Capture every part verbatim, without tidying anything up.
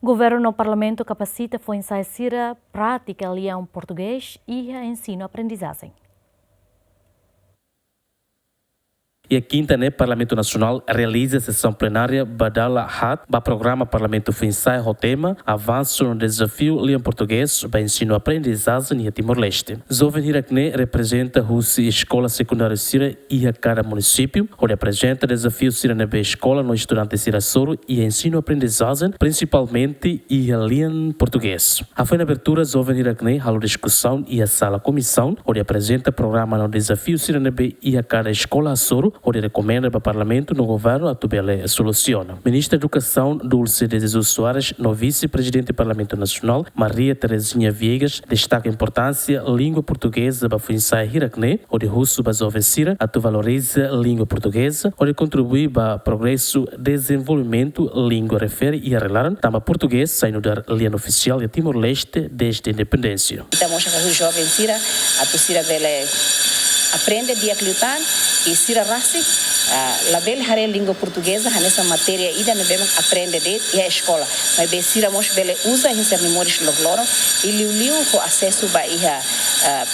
Governu no Parlamentu kapasita foin-sa'e sira pratika lian portugés iha ensinu-aprendizajen. Iha kinta ne'e, Parlamentu Nasionál realiza sesaun plenária ba dala haat ba programa Parlamentu foin-sa'e ho tema Avansu no Dezafiu Lian Portugés ba Ensinu-Aprendizajen iha Timor-Leste. Joven hirak-ne'e reprezenta husi eskola sekundáriu sira iha kada munisípiu, hodi aprezenta dezafiu sira ne'ebé eskola no estudante sira hasoru iha ensinu-aprendizajen, prinsipalmente iha lian portugés. Hafoin abertura, joven hirak-ne'e halo diskusaun iha sala komisaun, hodi aprezenta programa no dezafiu sira ne'ebé iha kada eskola hasoru, hodi rekomenda ba Parlamentu no Governu atu bele solusiona. Ministra Edukasaun Dulce de Jesus Soares no Vise-Prezidente Parlamentu Nasionál, Maria Terezinha Viegas, destaka importánsia língua portugeza ba foin-sa'e hirak-ne'e, hodi husu ba joven sira atu valoriza língua portugeza, hodi kontribui ba progresu dezenvolvimentu língua refere iha rai-laran, tanba portugés sai nu'udar lian ofisiál iha Timor-Leste dezde independénsia. Ita mós hakarak husu joven sira atu sira bele aprende di'ak liután, i sira rasik, ah, labele haree língua portugeza hanesan matéria ida ne'ebé mak aprende de'it iha eskola. Maibé sira mós bele uza iha sira-nia moris loroloron, i liuliu ho asesu ba iha, ah,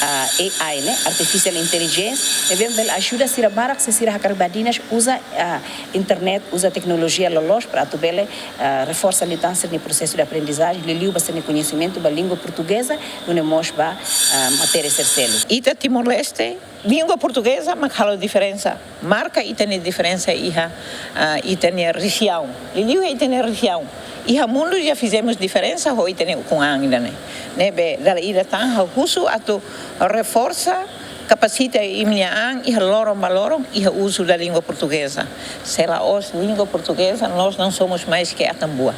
ah, A I ne'e, Artificial Intelligence, ne'ebé bele ajuda sira barak se sira hakarak badinas uza, ah, internet, uza teknolojia loloos para atu bele, ah, reforsa liután sira-nia prosesu de aprendizajen, liuliu ba sira-nia koñesimentu ba língua portugeza, nune'e mós ba, ah, matéria sira seluk. Ita Timor-Leste, língua portugeza mak halo diferensa, marka ita-nia diferensa iha, ah, ita-nia rejiaun. Liuliu iha ita-nia rejiaun. Iha mundu já fizemos diferensa ho ita-nia ukun-an ida-ne'e. Ne'ebé dala ida tan ha'u husu atu reforsa, kapasita imi-nia an iha loron ba loron iha uzu da língua portugeza. Se la'ós língua portugeza, nós não somos mais que Atambua.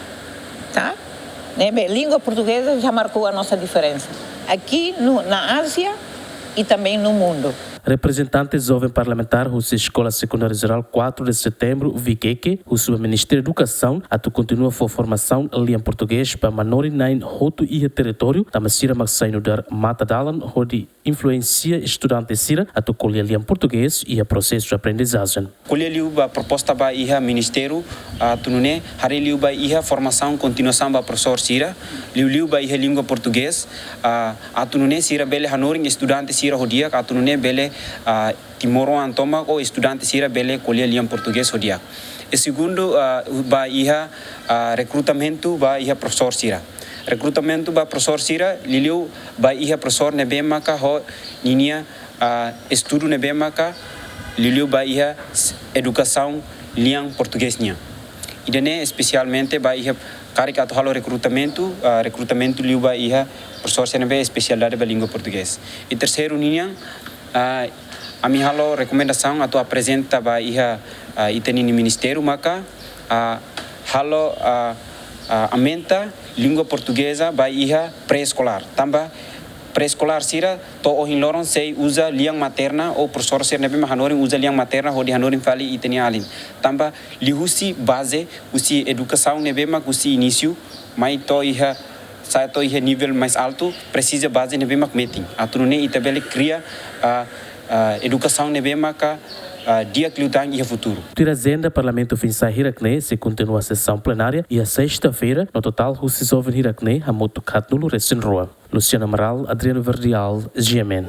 Tá? Ne'ebé língua portugeza já marcou a nossa diferença. Aqui no, na Ásia e também no mundo. Reprezentante joven parlamentár husi Eskola Sekundáriu Jerál quatro de Setembro, Vikeke, husu ba Ministériu Edukasaun atu kontinua fó formasaun lian portugés ba manorin-na'in hotu iha territóriu, tanba sira mak sai nu'udar matadalan hodi influensia estudante sira atu ko'alia lian portugés iha prosesu aprendizajen. Ko'alia liu ba proposta ba iha ministériu, ah, atu nune'e haree liu ba iha formasaun kontinuasaun ba profesór sira, liuliu ba iha língua portugés, ah, atu nune'e sira bele hanorin estudante sira ho di'ak, atu nune'e bele, ah, timoroan tomak ou estudante sira bele ko'alia lian portugés ho di'ak. I segundu, ah, ba iha, ah, rekrutamentu ba iha profesór sira. Rekrutamentu ba profesór sira, liuliu ba iha profesór ne'ebé maka ho ninia, ah, estudu ne'ebé maka liuliu ba iha s-, edukasaun lian portugés nian. Ida-ne'e espesialmente ba iha karik atu halo rekrutamentu, ah, rekrutamentu liu ba iha profesór sira ne'ebé espesialidade ba língua portugés. I terseiru ninian, ah, ami halo rekomendasaun atu aprezenta ba iha, ah, ita-nia ministériu maka, ah, halo, ah, ah, aumenta língua portugeza ba iha pré-eskolár. Tanba pré-eskolár sira to'o ohin loron sei uza lian materna ou profesór sira ne'ebé mak hanorin uza lian materna hodi hanorin fali ita-nia alin. Tanba liuhusi baze, husi edukasaun ne'ebé mak husi inísiu, mai to'o iha, sa'e to'o iha nivel mais altu, presiza baze ne'ebé mak metin. Atu nune'e ita bele kria, ah, ah, edukasaun ne'ebé maka, ah, di'ak liután iha futuru. Tuir ajenda, Parlamentu foin-sa'e hirak-ne'e sei kontinua sesaun plenária iha sesta-feira, no totál husi joven hirak-ne'e hamutuk haatnulu resin rua. Luciano Amaral, Adriano Verdial, G M N.